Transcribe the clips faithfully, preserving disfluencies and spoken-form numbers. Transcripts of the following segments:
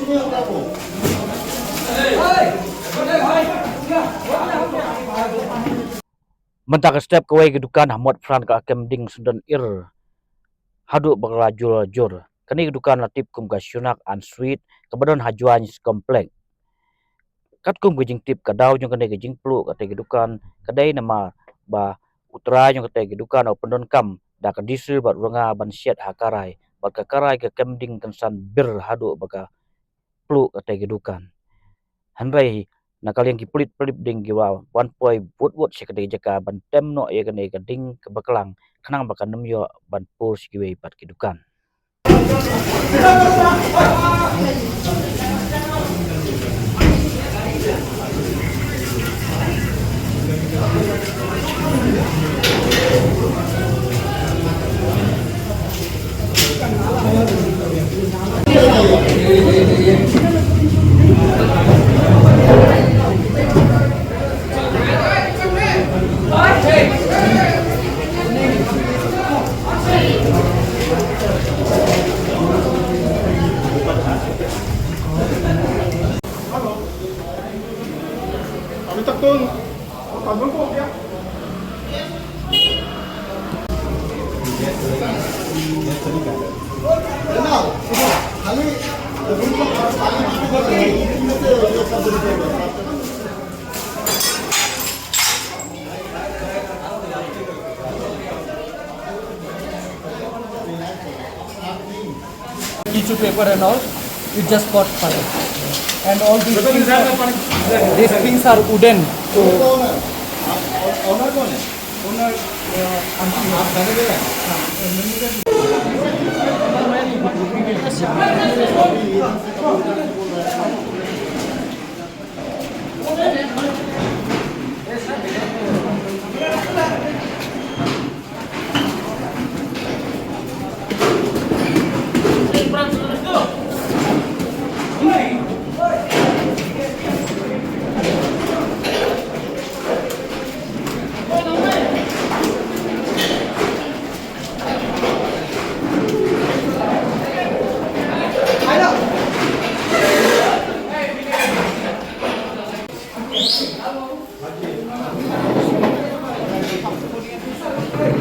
Mynta ka step kawei ka dukan ha Motphran ka kem ding syndon ir haduh ba ka la jur jur. Kane ka dukan la tip kum ka Shunak and Sweet kaba don ha Juan's Complex. Katkum ka jingtip, ka daw jong kane ka jingpluh kata ka dukan ka dei namar ba u trai jong kata ka dukan u pyndonkam da ka diesel bad u rnga ban shet ha karai, bad ka karai ka kem ding kynsan bir haduh ba ka pluh kata ka dukan. Hynrei na ka liang ki pulit pynlip ding ki wa wan poi wut wut sha kata ka jaka ban tem noh ïa kane ka ding kaba klang khnang ba kan ym ïoh ban pur sha kiwei pat ki dukan. अभी तक तो Tissue paper and all, it just got fire. And all these things are, these things are wooden. So, owner कौन है? Owner, uh, आप जाने दे रहे हैं?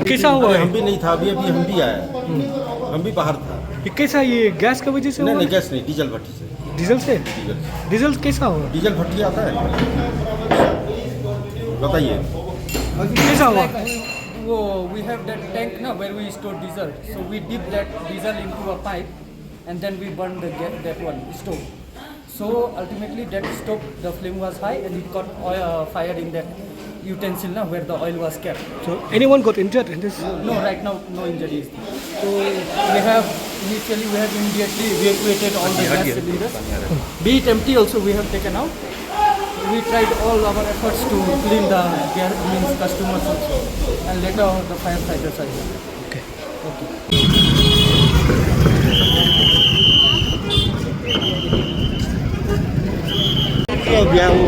कैसा हुआ अरे, है? हम भी नहीं था, अभी, अभी हम भी आए। हम भी बाहर था। ये कैसा, ये गैस की वजह से नहीं, हुआ? नहीं, गैस नहीं, डीजल भट्टी से। डीजल से? डीजल। डीजल कैसा हुआ? डीजल भट्टी आता है। बताइए। कैसा हुआ? वो, we have that tank ना, where we store diesel. So we dip that diesel into a pipe and then we burn the ga-, that one, stove. So ultimately that stove, the flame was high and it got oil, uh, fire in that utensil na, where the oil was kept. So anyone got injured in this? No, right now no injuries. So we have initially, we have immediately evacuated all the gas cylinders. Be it empty also, we have taken out. We tried all our efforts to clean the gas, means customers also, and later the firefighters are here. Okay. हो गया, वो